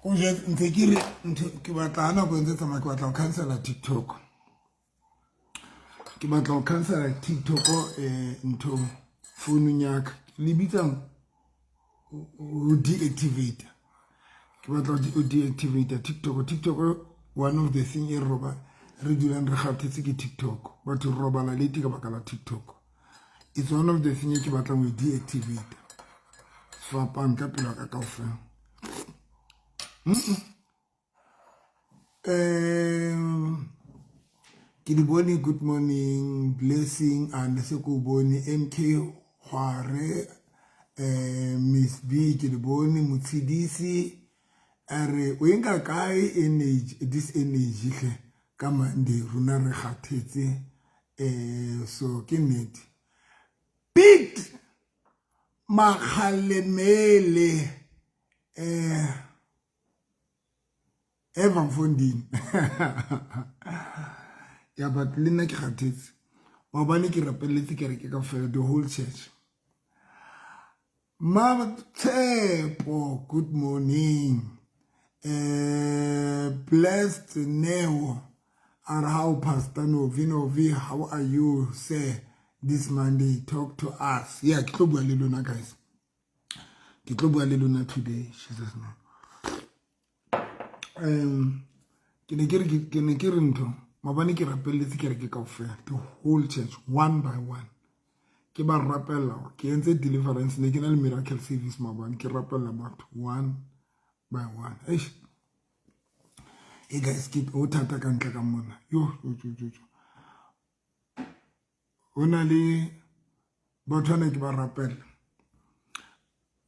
O jwetse ntse ke re ntho ke batla ha nako e ntse tsamaya, ke batla ho cancela TikTok. Ke batla ho cancela TikTok ntho founung ya ka. Le bitsang ho deactivate. Ke batla ho deactivate TikTok. TikTok, one of the thing e roba re dulang re kgathetse ke TikTok. Batho re robala late ka baka la TikTok. It's one of the thing e ke batlang ho deactivate. Sefapano ka pelo ka kaofela. Ke di bone. Good morning, Blessing. A ne se ko bone MK Hware, Miss B, ke di bone. Motshidisi a re o enka kae energy, this energy hle ka Monday, rona re kgathetse. So ke nnete. Pete Makgalemele, eva mfondini ya, but le nna ke kgathetse. Maobane ke rapelletse kereke ka fela, the whole church. Matshepo, good morning. Blessed Neo are how, Pastor Novi. Novi, how are you, sir, this Monday? Talk to us. Yeah, ke tlo bua le lona, guys. Ke tlo bua le lona today. Jesus name. Ke ne ke re, ke ne ke re ntho, maobane ke rapelletse kereke kaofela, the whole church, one by one. Ke ba rapella, ke entse deliverance, ne ke na le miracle service maobane, ke rapella batho one by one. Eish. Hey guys, ke o thata ka ntle ka mona. Yo, yo, yo, yo, yo. Ho na le batho ana ke ba rapella.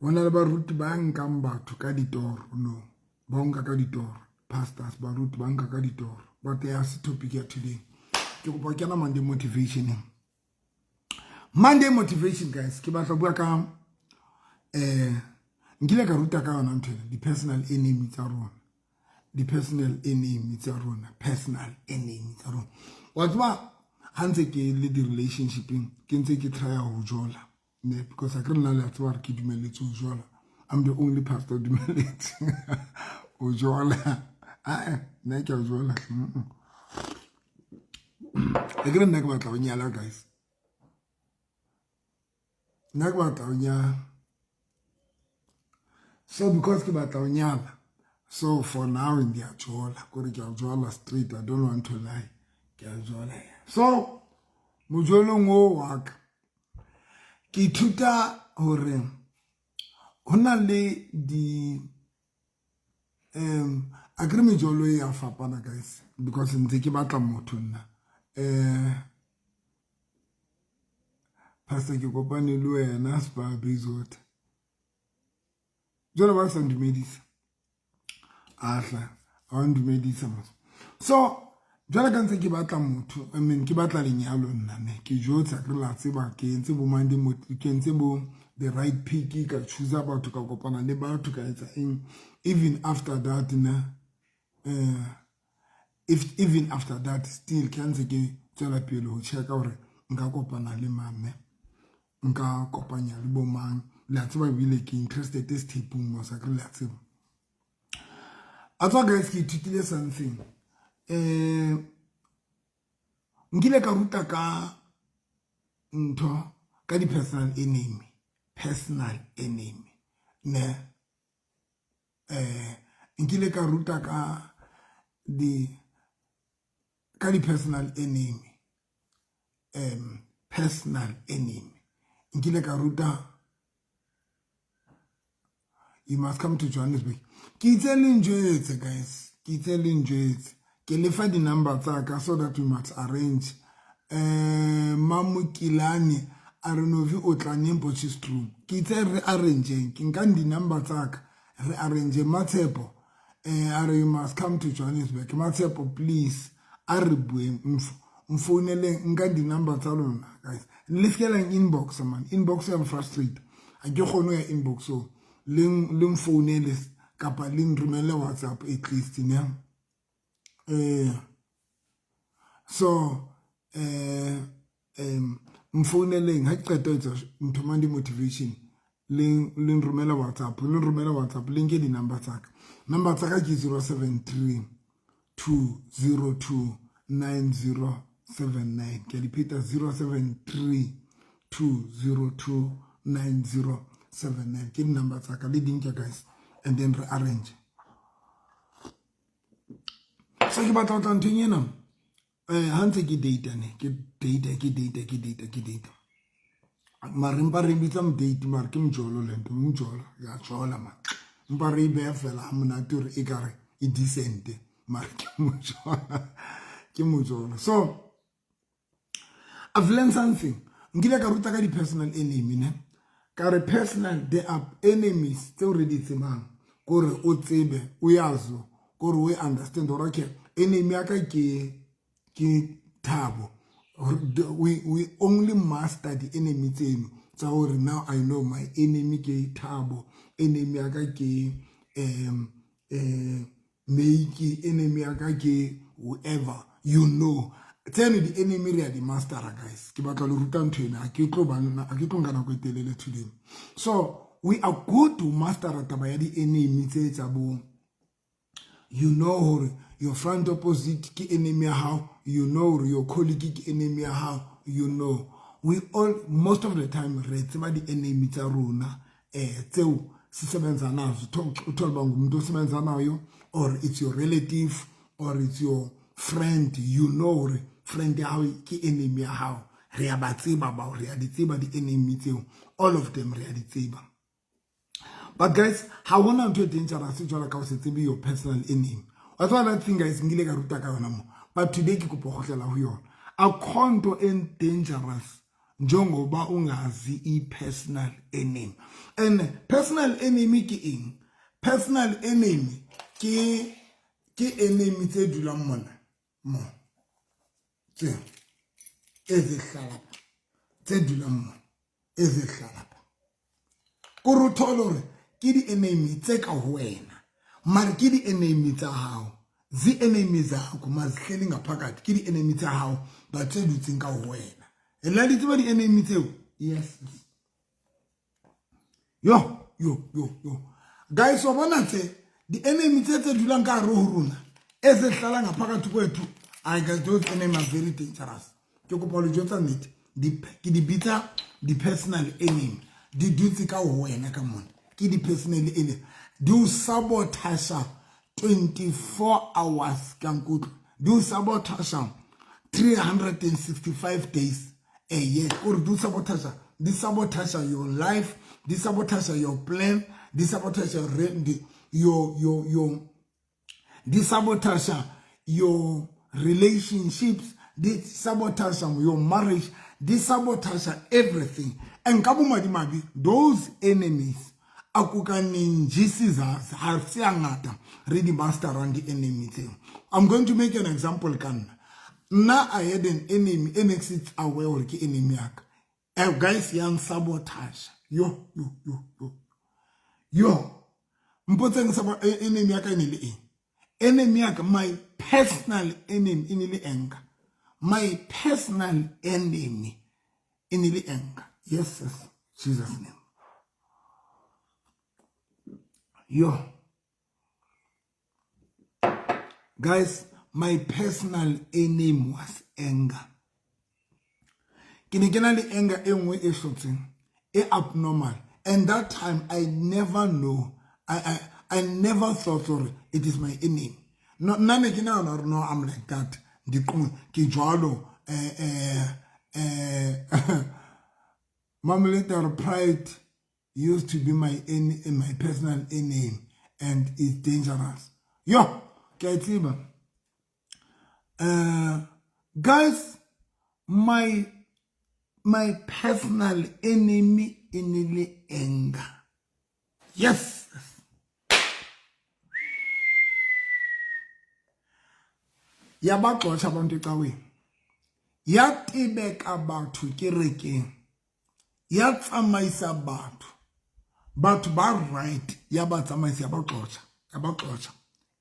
Ho na le baruti ba nkang batho ka ditoro, no. Ba nka ka ditoro. Pastors, baruti ba nka ka ditoro. But ya se topic ya today. Ke kopa kena Monday motivation. Monday motivation, guys, ke batla bua ka nkile ka ruta ka yona ntho ena, di-personal enemy tsa rona, di-personal enemy tsa rona, personal enemy tsa rona. Wa tseba, ha ntse ke le di-relationshipeng, ke ntse ke try ho jola ne, because a ke re nna le a tseba gore ke dumelletse ho jola. I'm the only pastor dumelletse ho jola. Ae, nna ke a jola. A ke re nna ke batla ho nyala, guys. Nna ke batla ho nyala. So because ke batla ho nyala, so for now ndi a jola, kore ke a jola straight. I don't want to lie, ke a jola. So mojolong o wa ka ke ithuta hore ho na le di a kere mejolo e ya fapana, guys, because ntse ke batla motho nna. Pastor, ke kopane le wena Spa Bayswater, jwale ba sa ndumedisa, ahla a wa ndumedisa mos. So jwale ka ntse ke batla motho, I mean, ke batla lenyalo nna ne ke jotsa ke re la tseba ke entse bo Monday, ke entse bo the right pick, ka choose batho, ka kopana le batho, ka etsa eng. Even after that na, if even after that still ke ntse ke tswela pele ho checka hore nka kopana le mang, nka kopanya le bo mang. Le a tseba ebile ke interested sethepung mos, a ke re le a tseba. A tswa, guys, ke ithutile something. Nkile ka ruta ka ntho ka di-personal enemy, personal enemy ne. Nkile ka ruta ka di-personal enemy, personal enemy. Nkile ka ruta. You must come to Johannesburg. Ke itse le njwetse, guys, ke itse le njwetse, ke lefa di-number tsa ka so that we must arrange. Mamokilane a re, "Novi, o tla neng Potchefstroom?" Ke itse re arrangeng, ke nkang di-number tsa ka, re arrange. Matshepo a re, "You must come to Johannesburg." Matshepo, please, a re bueng, mfouneleng, nka di-number tsa lona, guys. Le seke lang inbox, man. Inbox ya frustrate, a ke kgone ho ya inbox o. Le mfounele kapa le nromelle WhatsApp at least ne. So mfouneleng ha ke qeta ho etsa ntho Monday motivation. Le nromele WhatsApp, le nromele WhatsApp, le nke di-number tsa ka. Number tsa ka ke 073 202 9079. Ke a di pheta, 073 202 9079 ke di-number tsa ka, le di nke guys, and then re arrange. So ke batla ho tla nthong ena. Ha ntse ke data ne, ke data, ke data, ke data, ke data, mare mpa re bitsa modate, mare ke mojolo le nto mojolo ya jola, mare mpa re e beya fela ha monate hore e kare e decent, mare ke mojola, ke mojolo. So I've learned something. Nkile ka ruta ka di-personal enemy ne, ka re personal, there are enemies tseo re di tsebang, kore o tsebe, o yazo, kore o understand gore okay, enemy ya ka ke Thabo. We only master the enemy tseno tsa gore now I know my enemy ke Thabo, enemy ya ka ke Meiki, enemy ya ka ke whoever, you know. Tseno di-enemy re a di mastera guys. Ke batla le ruta ntho ena, ha ke tlo nka nako e telele today. So we are good to mastera taba ya di-enemy tse tsa bo, you know, hore your front opposite ke enemy ya hao, you know hore your colleague ke enemy ya hao, you know. We all, most of the time, re tseba di-enemy tsa rona tseo sisebenza nazo. Uthole uba ngumuntu osebenza nayo, or it's your relative, or it's your friend, you know hore friend ya hao ke enemy ya hao. Re a ba tseba bao, re a di tseba di-enemy tseo, all of them re a di tseba. But guys, ha hona ntho e dangerous jwalo ka ho se tsebe your personal enemy. Wa tseba that thing guys, nkile ka ruta ka yona mo, but today ke kopa ho kgutlela ho yona. Akho nto e dangerous njengoba ungazi i-personal enemy. And personal enemy ke eng? Personal enemy ke enemy tse dulang mona mo, tse ezihlala, tse dulang mo, ezihlala kore o thole hore ke di-enemy tse ka ho wena, mare ke di-enemy tsa hao, zi-enemy zakho, mazihleli ngaphakathi, ke di-enemy tsa hao ba tse dutseng ka ho wena. La di tseba di-enemy tseo? Yes. Yo yo yo yo guys, wa bona tse di-enemy tse dulang ka hare ho rona, ezihlala ngaphakathi kwethu. I guess those enemy are very dangerous. Ke kopa le jwetsa nnete, ke di bitsa di-personal enemy, di dutse ka ho wena ka mona, ke di-personal enemy, di o sabotage 24 hours ka nkutlwa, di o sabotage 365 days a year, kore di o sabotage, di sabotage your life, di sabotage your plan, di sabotage your di sabotage your relationships, di sabotage your marriage, di sabotage everything. And ka bomadimabe, those enemies akukaninjisi ha se a ngata re di masterang di-enemy tseo. I'm going to make an example ka nna. Nna, I had an enemy e ne ke se aware hore ke enemy ya ka. Guys, yang sabotage. Yo yo yo yo yo, mpotseng, enemy ya ka e ne le eng? Enemy ya ka, my personal enemy e ne le anger. My personal enemy e ne le anger. Yes, yes, Jesus name. Yo guys, my personal enemy was anger. Ke ne ke na le anger e nngwe e hlotseng, e abnormal, and that time I never know, I never thought hore it is my enemy. No, nna ne ke nahana hore no, I'm like that, ke jwalo. Mamleta, pride used to be my my personal enemy and it's dangerous. Yo, ke a tseba. Guys, my personal enemy e ne le anger. Yes. Ya ba xotjha abantu ecaweni, ya tebeka batho kerekeng, ya tsamaisa batho, batho ba right, ya ba tsamaisa, ya ba xotjha, ya ba xotjha,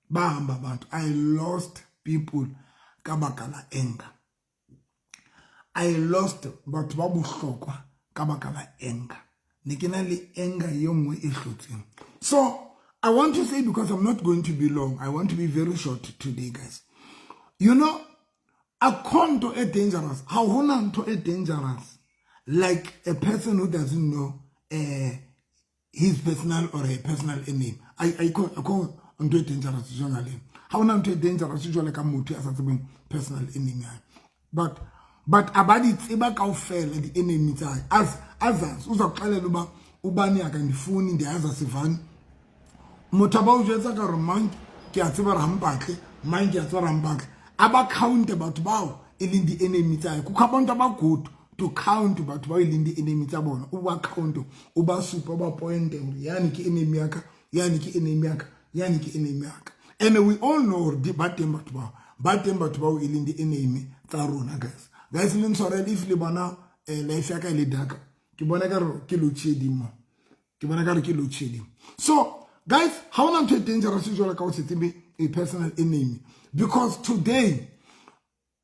ba hamba abantu. I lost people ka baka la anger. I lost batho ba bohlokwa ka baka la anger. Ne ke na le anger ye nngwe e hlotseng. So I want to say, because I'm not going to be long, I want to be very short today, guys. You know, akho nto e dangerous, ha hona ntho e dangerous like a person who doesn't know his personal or her personal enemy. Ayikho ntho e dangerous njengale. Ha hona ntho e dangerous jwale ka motho a sa tsebeng personal enemy ya. But abadi tseba kaofela di-enemy tsa hae. Azazi uza kuxelela uba ubani akandifuni, ndiyazi asivani. Motho a ba o jwetsa ka gore mang ke a tseba re mpatle, mang ke a tseba re mpatle. A ba count batho bao e leng di-enemy tsa hae. Kukho abantu abagood to count batho bao e leng di-enemy tsa bona. O ba count, o ba supa, o ba pointe hore yane ke enemy ya ka, yane ke enemy ya ka, yane ke enemy ya ka. And we all know hore ba teng batho bao, ba teng batho bao e leng di-enemy tsa rona, guys. Guys, le ntshwarele if le bona life ya ka e le dark. Ke bona ka re ke load shedding mo. Ke bona ka re ke load shedding. So guys, ha hona ntho e dangerous jwalo ka o se tsebe a personal enemy, because today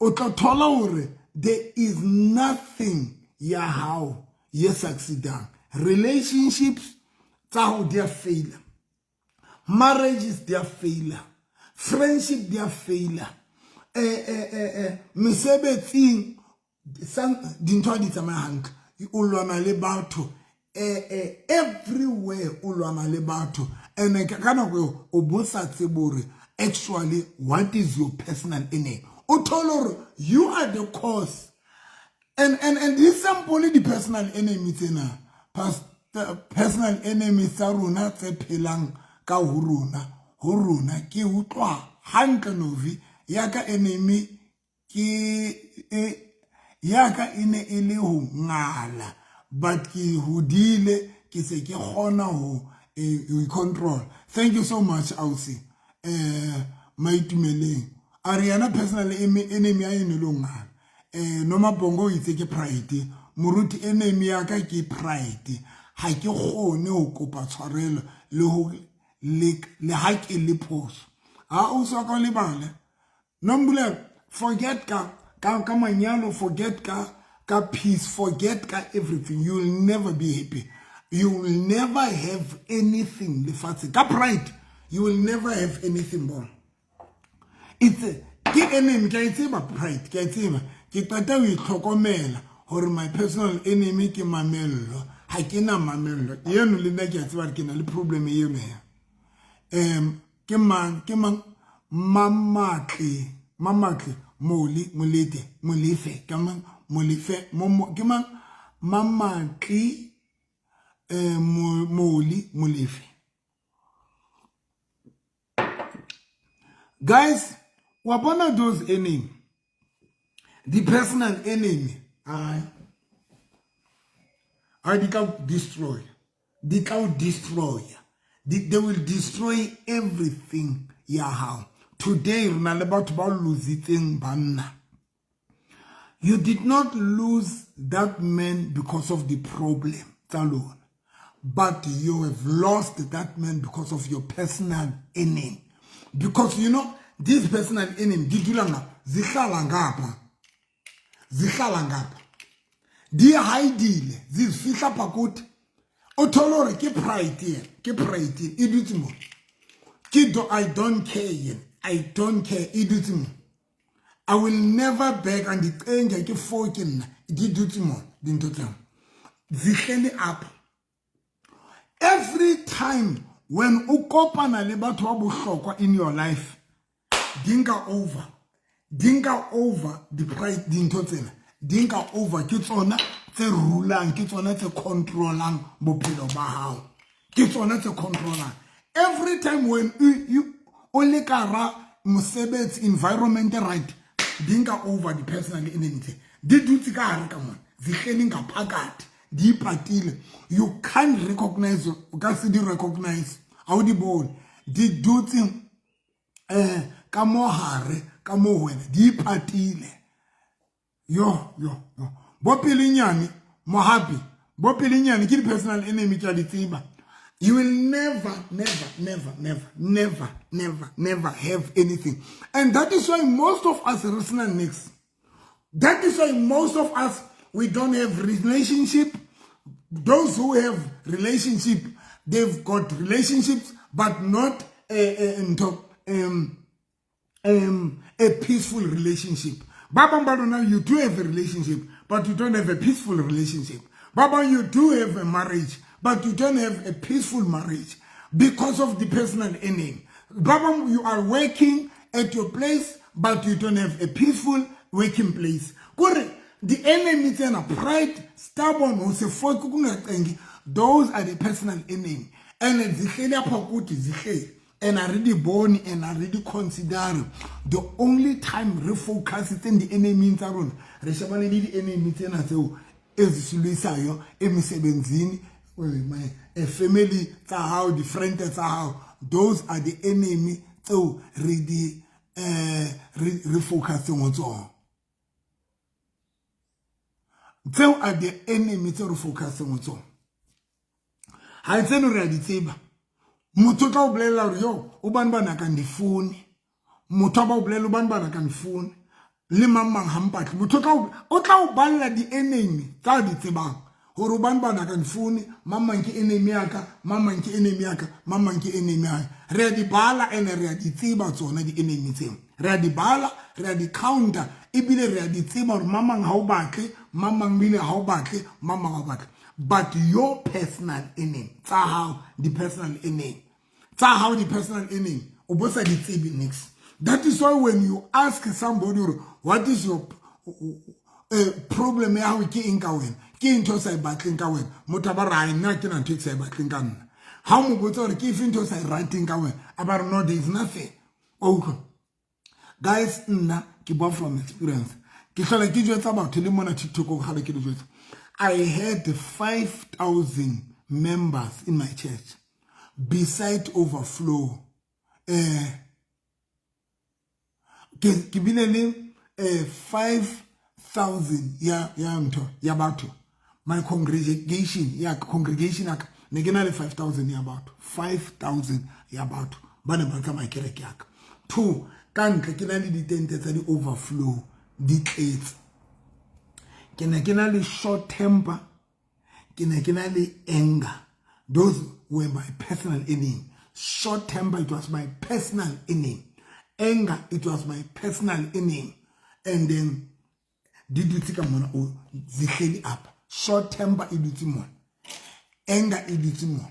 o tla thola hore there is nothing ya hao ye succeedang. Relationships tsa hao di a faila, marriages di a faila, friendship di a faila, mesebetsing dintho ha di tsamaye hantle, o lwana le batho, everywhere o lwana le batho. And ka nako eo o bo sa tsebe hore actually what is your personal enemy. O thole hore you are the cause. And di simple di-personal enemy tsena, personal enemy tsa rona tse phelang ka ho rona, ho rona. Ke utlwa hantle, Novi. Ya ka enemy ke ya ka e ne e le ho ngala, but ke hodile, ke se ke kgona ho control. Thank you so much, ausi Maitumeleng. A re yena personal enemy ya ene le ho ngala. Noma Bongo o itse ke pride. Moruti, enemy ya ka ke pride, ha ke kgone ho kopa tshwarelo le ho le ha ke le phoso. Ha o sa ka lebale Nombule, forget ka manyalo, forget ka peace, forget ka everything. You will never be happy, you will never have anything lefatshe ka pride. You will never have anything more. It's ke enemy, ke a e tseba pride, ke a e tseba. Ke qeta ho itlhokomela hore my personal enemy ke mamello. Ha ke na mamello eno, le nna ke a tseba ke na le problem eno ya ke mang, ke mang, Mamatle, Mamatle Moli Molete Molefe, ke mang Molefe, ke mang Mamatle Moli Molefe. Guys, wa bona those enemy, the personal enemy, ai ai di tla destroy, di tla destroy, they will destroy everything ya hao. Today re na le batho ba lositseng banna. You did not lose that man because of the problem tsa lona, but you have lost that man because of your personal enemy. Because you know this personal enemy di dula ngapha, zihlala ngapha, zihlala ngapha, di hidile, zifihla phakathi. O thole hore ke pride yena, ke pride e dutse mo, ke do I don't care yena, I don't care e dutse mo, I will never beg andicenge ke fo ke nna, di dutse mo dintho tseo zihleli apha. Every time when o kopana le batho ba bohlokwa in your life, di nka over, di nka over the pride. Dintho tsena di nka over, ke tsona tse rulang, ke tsona tse controlang bophelo ba hao, ke tsona tse controlang. Every time when you o le ka ra mosebetsi environment, right, di nka over the personal enemy tse di dutse ka hare ka mona, zihleli ngaphakathi, di ipatile. You can't recognize, o ka se di recognize, ha o di bone, di dutse ka mo hare ka mo ho wena, di ipatile. Yo yo yo, bo pelenyane mohapi, bo pelenyane ke di-personal enemy, ke a di tseba. You will never, never, never, never, never, never, never have anything. And that is why most of us re sena nix. That is why most of us, we don't have relationship. Those who have relationship, they've got relationships, but not a peaceful relationship. Ba bang ba lona, you do have a relationship, but you don't have a peaceful relationship. Ba bang, you do have a marriage, but you don't have a peaceful marriage because of the personal enemy. Ba bang, you are working at your place, but you don't have a peaceful working place. Kore the enemy tsena, pride, stubborn, ho se foke, kungacengi, those are the personal enemy, and zihleli apha kuthi, zihleli and a re di bone and a re di consider. The only time re focusitseng di-enemy tsa rona, re shebane le di-enemy tsena tseo ezisilwisayo emisebenzini, my family tsa hao, di-friend tsa hao, those are the enemy tseo re di re focuseng ho tsona. Tseo are the enemy tseo re focuseng ho tsona. Ha tseno re a di tseba. Motho o tla o bolelela hore yo o bane bana ka ndifuni, motho a ba o bolela o bane bana ka ndifuni le mang mang hampatle. Motho o tla o balla di-enemy tsa di tsebang hore o bane bana ka ndifuni, mang mang ke enemy ya ka, mang mang ke enemy ya ka, mang mang ke enemy ya ka. Re a di bala ene re a di tseba tsona di-enemy tseo. Re a di bala, re a di counter, ebile re a di tseba hore mang mang ha o batle, mang mang bile ha o batle, mang mang ha o batle. But your personal enemy tsa hao, di-personal enemy tsa hao, di-personal enemy o bo sa di tsebe nix. That is why when you ask somebody hore what is your problem ya hao, ke eng ka wena, ke ntho o sa e batleng ka wena, motho a ba re, "Ai, nna ke na ntho e ke sa e batleng ka nna." Ha o mo botsa hore ke efe ntho o sa e rateng ka wena, a ba re, "No, there is nothing." O guys, nna ke bua from experience. Ke hlola ke jwetsa batho le mona TikTok gale, ke le jwetsa, I had 5000 members in my church beside overflow. Ke bile le 5000 ya ntho ya batho, my congregation, ya congregation ya ka, ne ke na le 5000 ya batho, 5000 ya batho ba ne ba tsamaya kereke ya ka. Two, ka ntle ke na le ditente tsa di-overflow di tletse. Ke ne ke na le short temper, ke ne ke na le anger. Those were my personal enemy. Short temper, it was my personal enemy. Anger, it was my personal enemy. And then di dutse ka mona, o zihleli apha. Short temper e dutse mona, anger e dutse mona.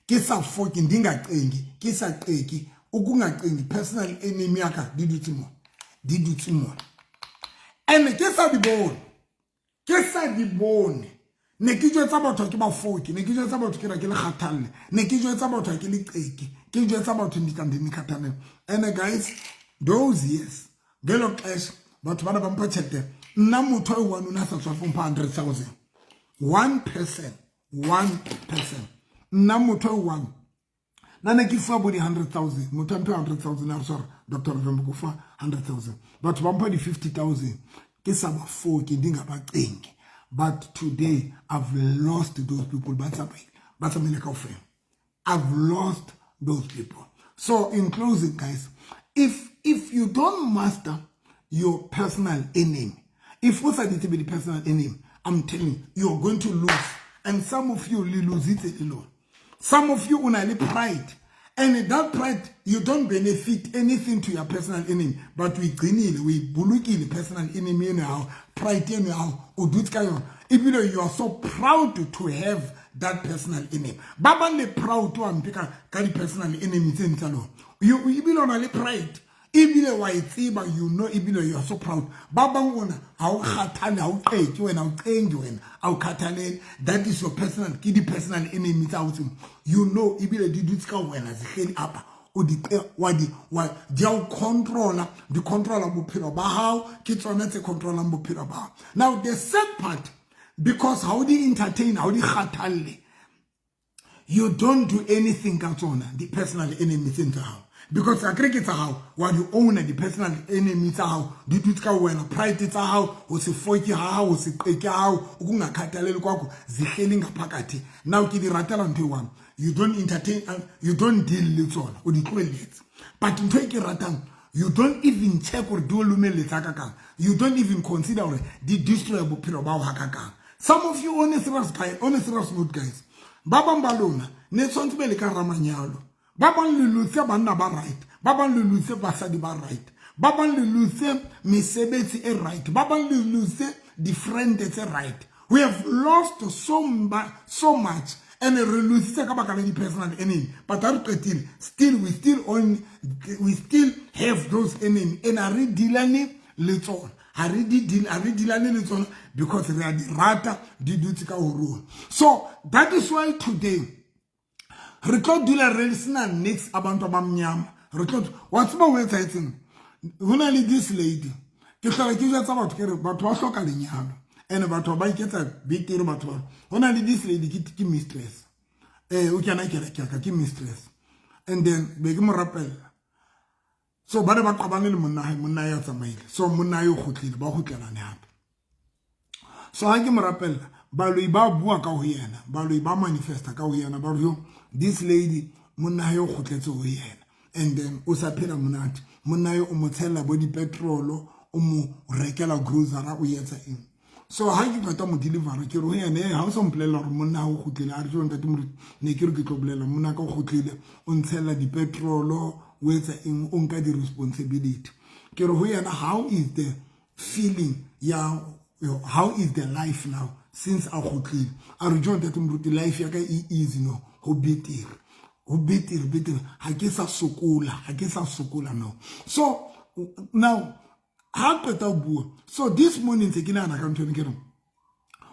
Ke sa foke, ndingacengi, ke sa qeki, ukungacengi, personal enemy ya ka di dutse mona, di dutse mona, and ke sa di bone, ke sa di bone. Ne ke jwetsa batho ke ba foke, ne ke jwetsa batho ke ra ke le kgathalle, ne ke jwetsa batho ke le qeke, ke jwetsa batho ndi kgathalle. And guys, those years, ngelo xesha batho bana ba mpha tšhelete, nna motho a one o ne a sa tswa mpha 100,000. One person, one person, nna motho a one nna ne ke fuwa bo di-100,000. Motho a mphe 100,000, a re, "Sorry, Dr November, ko fa 100,000." Batho ba mpha di-50,000, ke sa ba foke, ndingabacengi. But today I've lost those people. Ba tsamaile, ba tsamaile kaofela. I've lost those people. So in closing, guys, if you don't master your personal enemy, if o sa di tsebe di-personal enemy, I'm telling you, you're going to lose. And some of you le lositse le lona. Some of you o na le pride, and that pride, you don't benefit anything to your personal enemy, but o igcinile, o ibolokile personal enemy eno ya hao, pride eno ya hao, o dutse ka yona, ebile you are so proud to have that personal enemy. Ba bang le proud wa mpe ka di-personal enemy tseno tsa lona. Ebile o na le pride, ebile wa e tseba, you know, ebile you are so proud. Ba bang ona ha o kgathale, ha o qeke wena, ha o qengi wena, ha o kgathalele. That is your personal, ke di-personal enemy tsa hao tseo, you know, ebile di dutse ka wena, zihleli apha, o di wa di wa di a o controla, di controla bophelo ba hao, ke tsona tse controlang bophelo ba hao. Now the sad part, because ha o di entertain, ha o di kgathalle, you don't do anything ka tsona di-personal enemy tseno tsa hao, because akere ke tsa hao, wa di owner. Di-personal enemy tsa hao di dutse ka wena, pride tsa hao, ho se foke ha hao, ho se qeke hao, ukungakhathaleli kwakho, zihleli ngaphakathi. Now ke di ratela ntho e one, you don't entertain, you don't deal le tsona, o di tlohelletse. But ntho e ke ratang, you don't even check gore di o lomelletsa kakang, you don't even consider gore di destroy bophelo ba hao hakakang. Some of you, on a serious guy, on a serious note, guys, ba bang ba lona ne tshwanetse be le ka ramanyalo. Ba bang le lose banna ba right, ba bang le lose basadi ba right, ba bang le lose mesebetsi e right, ba bang le lose di-friend tse right. We have lost so much and re lositse ka baka la di-personal enemy. But ha re qetile, still we still on, we still have those enemy and ha re dealane le tsona, ha re di deal, ha re dealane le tsona because re a di rata, di dutse ka ho rona. So that is why today re tlo dula re sena nix abantu abamnyama. Re tlo wa tseba ho etsahetseng. Ho na le this lady, ke hlola ke jwetsa batho ke re batho ba hloka lenyalo and batho ba iketsa betere. Batho ba ho na le this lady, ke mistress, o kena kereke ya ka, ke mistress, and then be ke mo rapella. So ba ne ba qabane le monna hae, monna ya tsamaile, so monna yo kgutlile, ba kgutlelane hape. So ha ke mo rapella, baloi ba bua ka ho yena, baloi ba manifesta ka ho yena, ba re yo this lady, monna hae o kgutletse ho yena and then o sa phela monate, monna yo o mo tshella bo dipetrolo, o mo rekela grocery, o etsa eng. So ha ke qeta mo delivera, ke re ho yena, ha o sa mpolella hore monna ha o kgutlile. A re jo ntate moruti, ne ke re ke tlo bolela, monna ka o kgutlile, o ntshella dipetrolo, o etsa eng, o nka di-responsibility. Ke re ho yena, how is the feeling ya, how is the life now since a kgutlile? A re jo ntate moruti, life ya ka e easy no, ho betere, ho betere, betere, ha ke sa sokola, ha ke sa sokola no. So now ha qeta ho bua, so this morning tse ke nahana ka ntho eno, ke re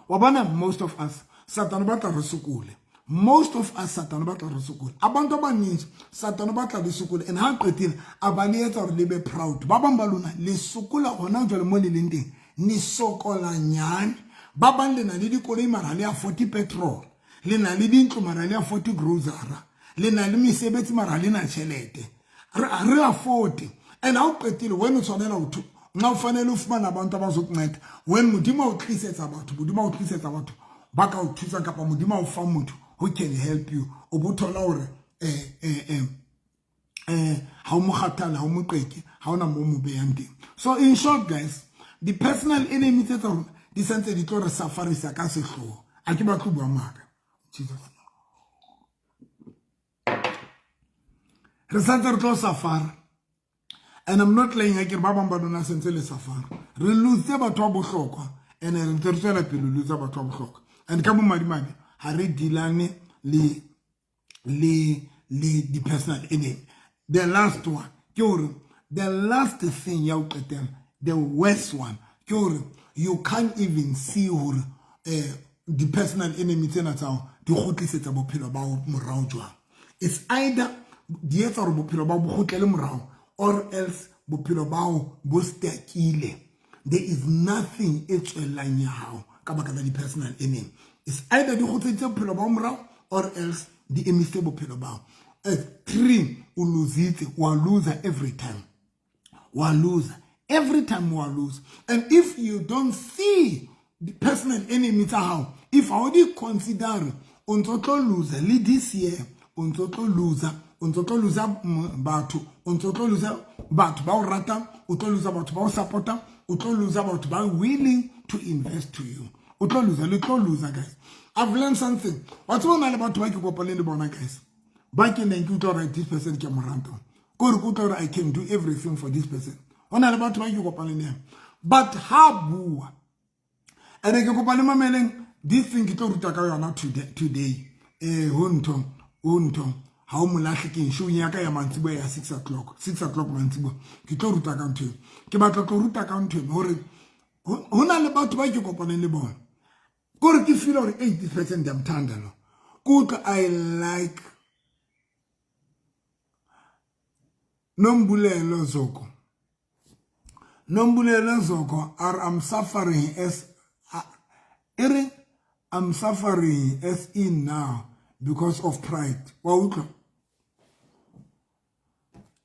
wa bona, most of us, Satane ba tla re sokole. Most of us, Satane ba tla re sokole. Abantu abaninzi, Satane ba tla le sokole and ha qetile a ba le etsa hore le be proud. Ba bang ba lona le sokola hona jwale mo le leng teng, ne sokola nyane. Ba bang le na le dikoloi mara ha le afford petrol, le na le dintlo mara ha le afford grocery, le na le mesebetsi mara ha le na tjhelete, re afford. And ha o qetile wena o tshwanela ho nxa o fanele o fumana abantu abazokunceda when Modimo a o tlisetsa batho, Modimo a o tlisetsa batho ba ka o thusang, kapa Modimo a o fa motho who can help you, o bo thola hore ha o mo kgathale, ha o mo qeke, ha ona mo mo beyang teng. So in short, guys, the personal enemy tse tsa rona di santse di tlo re safarisa ka sehloho. A ke batle bua maaka. Jesus, re santse re tlo safara and I'm not lying. Ha ke re ba bang ba lona sentse le safara, re lose batho ba bohlokwa and re ntse re tswela pele lose batho ba bohlokwa. And ka bomadimabe ha re dealane le di-personal enemy. The last one ke hore, the last thing ya ho qetela, the worst one ke hore you can't even see hore di-personal enemy tsena tsa hao di kgutlisetsa bophelo ba hao morao jwang. It's either di etsa hore bophelo ba bo kgutlele morao or else bophelo ba hao bo stakile. There is nothing e tswellang ya hao ka baka la di-personal enemy. It's either di kgutleditse bophelo ba hao morao or else di emisitse bophelo ba hao. Three, o lositse, wa loser every time, wa loser every time, wa loser. And if you don't see the personal enemy tsa hao, if ha o di consider, o ntso tlo loser le this year, o ntso tlo loser, o ntso tlo loser batho, o ntso tlo loser batho ba o ratang, o tlo loser batho ba o supportang, o tlo loser batho ba willing to invest to you. O tlo loser, le tlo loser, guys. I've learned something. Wa tseba, na le batho ba ke kopaneng le bona, guys, ba ke neng ke utlwa hore this person ke mo rata, ko re ke utlwa hore I can do everything for this person. Ho na le batho ba ke kopaneng le but ha bua ene ke kopa le mameleng this thing ke tlo ruta ka yona today. Ho ntho, ho ntho ha o molahle ke show ya ka ya mantsiboya ya 6 o'clock, 6 o'clock mantsiboya ke tlo ruta ka ntho. Ke batla tlo ruta ka ntho hore ho na le batho ba ke kopaneng le bona, kore ke feel hore 80% ya mthanda lo, ke utlwa I like Nombulelo Zoko. Nombulelo Zoko are I'm suffering as ere I'm suffering as in now because of pride. Wa utlwa?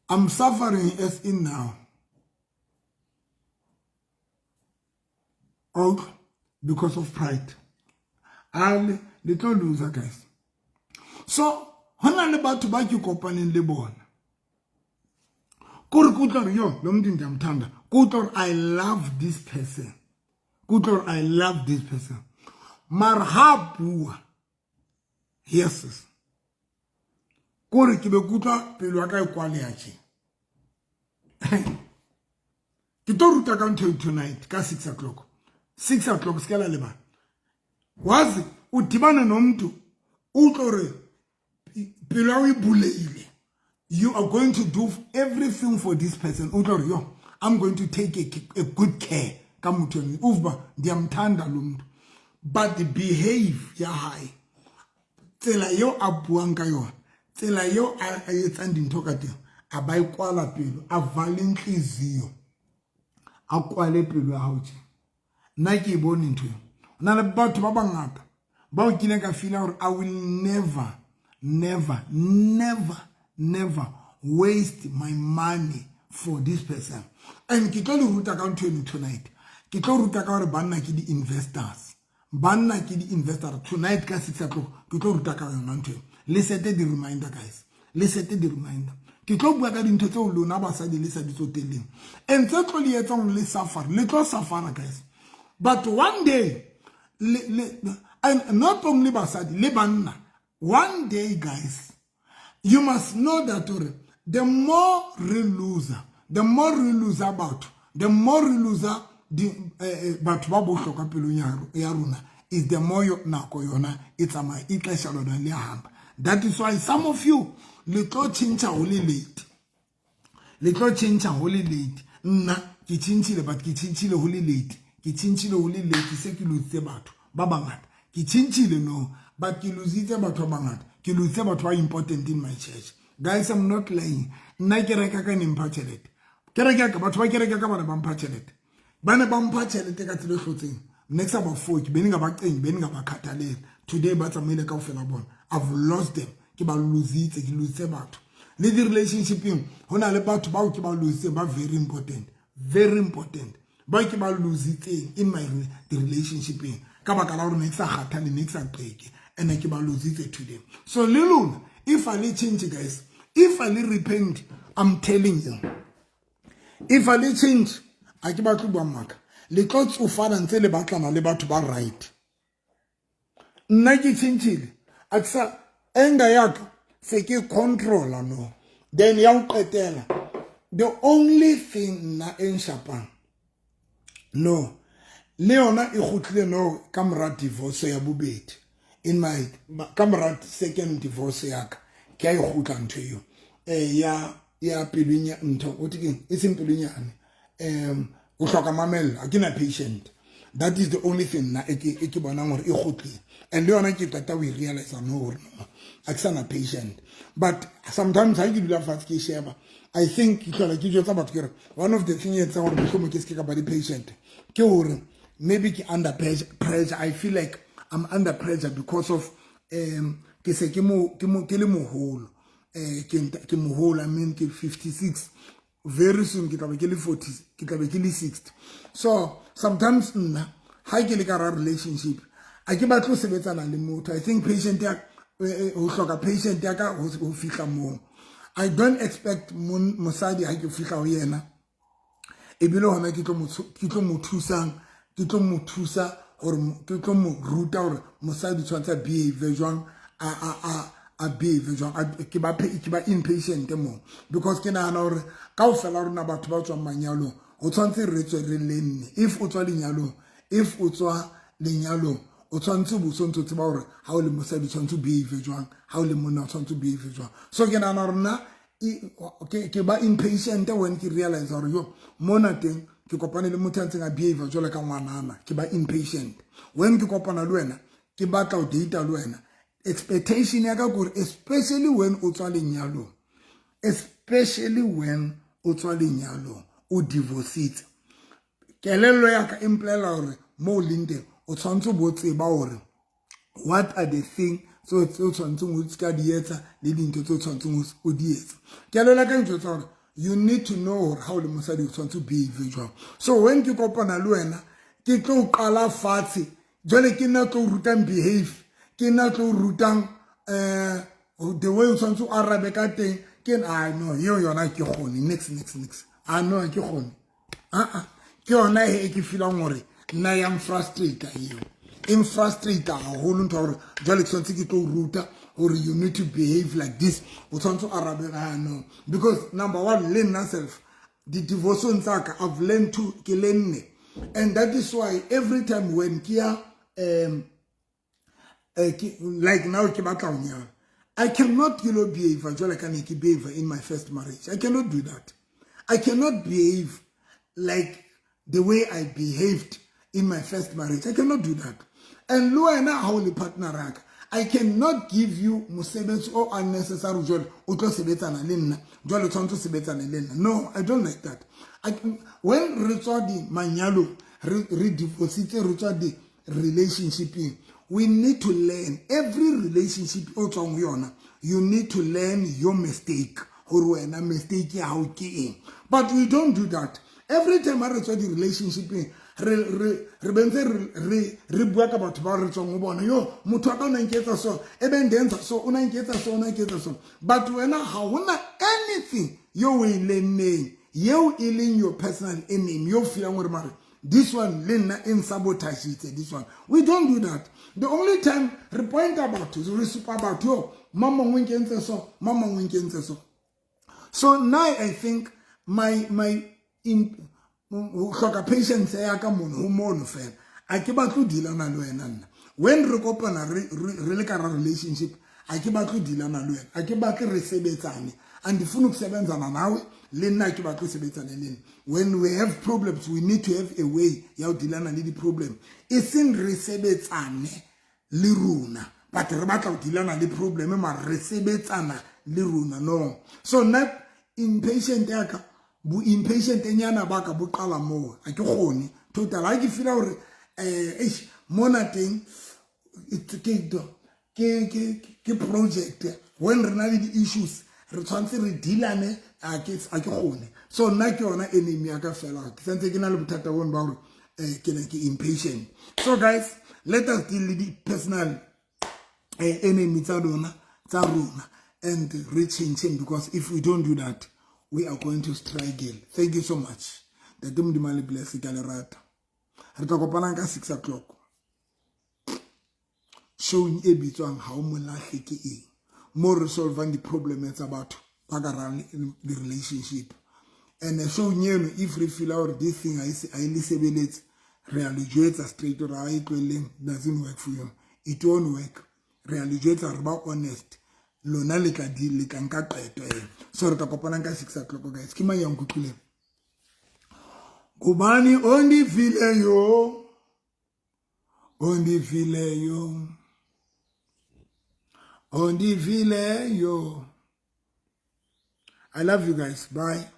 I'm suffering as in now. Utlwa? Because of pride. Ale le tlo loser, guys. So hona le batho ba ke kopaneng le bona, kore ke utlwa hore yo lo muntu ndiyamthanda, ke utlwa hore I love this person, ke utlwa hore I love this person. Mara ha bua, yes, kore ke be kutlwa pelo ya ka e kwaleya tje. Ke tlo ruta ka ntho tonight ka 6 o'clock. 6 o'clock, se ke la lebala. Wazi udibane nomuntu, utlwe hore pelo ya o e buleile, you are going to do everything for this person. Utlwe hore yo, I'm going to take a good care ka motho eno, uva ndiyamthanda lo muntu, but the behave ya hae, tsela eo a buang ka yona, tsela eo a etsang dintho ka teng, a ba e kwala pelo, a vale inhliziyo, a kwale pelo ya hao tje. Nna ke e bone ntho eo. Ho na le batho ba bangata bao kileng ka feela hore I will never, never, never, never waste my money for this person. And ke tlo le ruta ka ntho eno tonight. Ke tlo ruta ka hore banna ke di-investors, banna ke di-investor. Tonight ka 6 o'clock ke tlo ruta ka yona ntho eo. Le sete di-reminder, guys, le sete di-reminder. Ke tlo bua ka dintho tseo lona basadi le sa di tsotelleng and tse tlo le etsang le suffer. Le tlo suffera, guys, but one day le, and not only basadi le banna, one day, guys, you must know that hore the more re lose, the more re lose batho, the more re lose di batho ba bohlokwa pelong ya rona, is the more nako yona e tsamaya, ixesha lona liyahamba. That is why some of you le tlo tšhentšha ho le late, le tlo tšhentšha ho le late. Nna ke tšhentšhile, but ke tšhentšhile ho le late, ke tšhentšhile ho le late. Se ke lositse batho ba bangata. Ke tšhentšhile, no, but ke lositse batho ba bangata, ke lositse batho ba important in my church. Guys, I'm not lying. Nna ke reka ka nempha tšhelete, kereke ka batho ba kereke ka bana ba mpha tšhelete, ba ne ba mpha tšhelete ka tsela e hlotseng. Nne ke sa ba foke, be ngingabaqengi, be ngingabakhathalela. Today ba tsamaile kaofela bona. I've lost them, ke ba lositse, ke lositse batho. Le di-relationshipeng ho na le batho bao ke ba lositseng, ba very important, very important, bao ke ba lositseng in my di-relationshipeng ka baka la gore ne ke sa kgathale, ne ke sa qeke, and ke ba lositse today. So le lona, if a le change, guys, if a le repent, I'm telling you, if a le change, a ke batle bua maka, le tlo tsofala ntse le batlana le batho ba right. Nna ke tšhentšhile, a ke sa anger ya ka, se ke controla. No, then ya go qetela, the only thing nna e nshapang, no, le yona e kgutlile, no, ka mora divorce ya bobedi, in my ka mora second divorce ya ka, ke a e kgutla ntho eo ya pelong ya ntho o ke e seng pelonyane, o hloka mamello, a ke na patient. That is the only thing nna e ke bonang gore e kgutlile, and le yona ke qeta ho e realize no, gore no, a ke sana patient. But sometimes ha ke dula fatshe ke sheba, I think ke hlola ke jwetsa batho ke re one of the thing e etsang gore mohlomong ke se ke ka ba le patient ke hore maybe ke under pressure. I feel like I'm under pressure because of ke se ke mo ke mo ke le moholo, ke moholo, I mean, ke 56. Very soon ke tla be ke le 40, ke tla be ke le 60. So sometimes nna ha ke le ka ra relationship, a ke batle ho sebetsana le motho. I think patient ya ho hloka patient ya ka ho fihla moo, I don't expect mosadi ha ke fihla ho yena ebile hona ke tlo mo thusang, ke tlo mo thusa hore ke tlo mo ruta hore mosadi tshwanetse a behave jwang, a behave jwang. Ke ba impatient mo because ke nahana hore kaofela rona batho ba tswang manyalong ho tshwanetse re tswe re lenne. If o tswa lenyalong, if o tswa lenyalong, o tshwanetse bo so ntse o tseba hore ha o le mosadi o tshwanetse o behave jwang, ha o le monna o tshwanetse o behave jwang. So ke nahana hore nna ke ba impatient when ke realize hore yo mona teng ke kopane le motho a ntseng a behave jwalo ka ngwanana. Ke ba impatient when ke kopana le wena, ke batla ho date le wena. Expectation ya ka kore especially when o tswa lenyalong, especially when o tswa lenyalong, o divorcitse, kelello ya ka e mpolela hore mo o leng teng o tshwanetse bo tseba hore what are the thing tse o tshwanetseng o ka di etsa le dintho tse o tshwanetseng o di etsa. Kelello ya ka e njwetsa hore you need to know hore ha o le mosadi o tshwanetse o behave jwang. So when ke kopana le wena, ke tlo qala fatshe jwale, ke nna tlo rutang behave, ke nna tlo rutang the way o tshwanetse o arabe ka teng. Ke a no eo yona ke kgone nix, nix, nix. A no ke kgone, aa ke yona e ke feelang hore nna yang frustrate eo. E nfrustrate haholo ntho ya gore jwale ke tshwanetse ke tlo ruta gore you need to behave like this, o tshwanetse o arabe. No, because number one, le nna self di-divorceng tsaka I've learned to, ke lenne, and that is why every time when ke ya like now ke batla ho nyala, I cannot ke lo behave jwale ka ne ke behave in my first marriage. I cannot do that. I cannot behave like the way I behaved in my first marriage. I cannot do that. And le wena ha o le partner raka, I cannot give you mosebetsi o unnecessary, jwale o tlo sebetsana le nna, jwale o tshwanetse o sebetsane le nna. No, I don't like that. When re tswa di manyalong, re divorcitse, re tswa di relationshipeng, we need to learn. Every relationship o tswang ho yona, you need to learn your mistake, gore wena mistake ya hao ke eng. But we don't do that. Every time ha re tswa di-relationshipeng, re bentse re bua ka batho ba re tswang ho bona, yo motho wa ka o na nketsa so, e be ndenza so, o na nketsa so, o na nketsa so, but wena ha hona anything yo o e lenneng yeo e leng your personal enemy, yo feelang gore mare this one le nna e nsabotagitse this one. We don't do that. The only time re point batho, re supa batho, yo mama mongwe nkentse so, mama mongwe nkentse so. So now I think my in ho hloka patience ya ka mono ho mono fela, a ke batle ho dealana le wena. Nna when re kopana re le ka ra relationship, a ke batle ho dealana le wena, a ke batle re sebetsane, andifuni ukusebenzana nawe, le nna ke batle ho sebetsane le nna. When we have problems, we need to have a way ya ho dealana le di-problem, e seng re sebetsane le rona, but re batla ho dealana le problem mara re sebetsana le rona. No. So nna impatient ya ka, bo impatient nyana ba ka bo qala moo. A ke kgone total. Ha ke feela hore eish, mona teng ke project, when re na le di-issues re tshwanetse re dealane, a ke kgone. So nna ke yona enemy ya ka fela, ke santse ke na le bothata bone ba gore ke ne ke impatient. So guys, let us deal le di-personal enemy tsa rona tsa rona and re change, because if we don't do that, we are going to struggle. Thank you so much. Ntate Modimo a le bless. Ke a le rata. Re tla kopanang ka 6 o'clock showing e bitswang Ha o Molahle Ke Eng, mo re solvang di-problem tsa batho ba ka rang di-relationship. And showing eno, if re feel gore this thing ha e le sebeletse, re a le jwetsa straight gore ha e tlohelleng, doesn't work for you, it won't work. Re a le jwetsa, re ba honest, lona le tla di le tla nka qeto ena. So re tla kopanang ka 6 o'clock, guys. Ke mang ya nkutlwileng? Ngubani ondivileyo, ondivileyo, ondivileyo? I love you guys. Bye.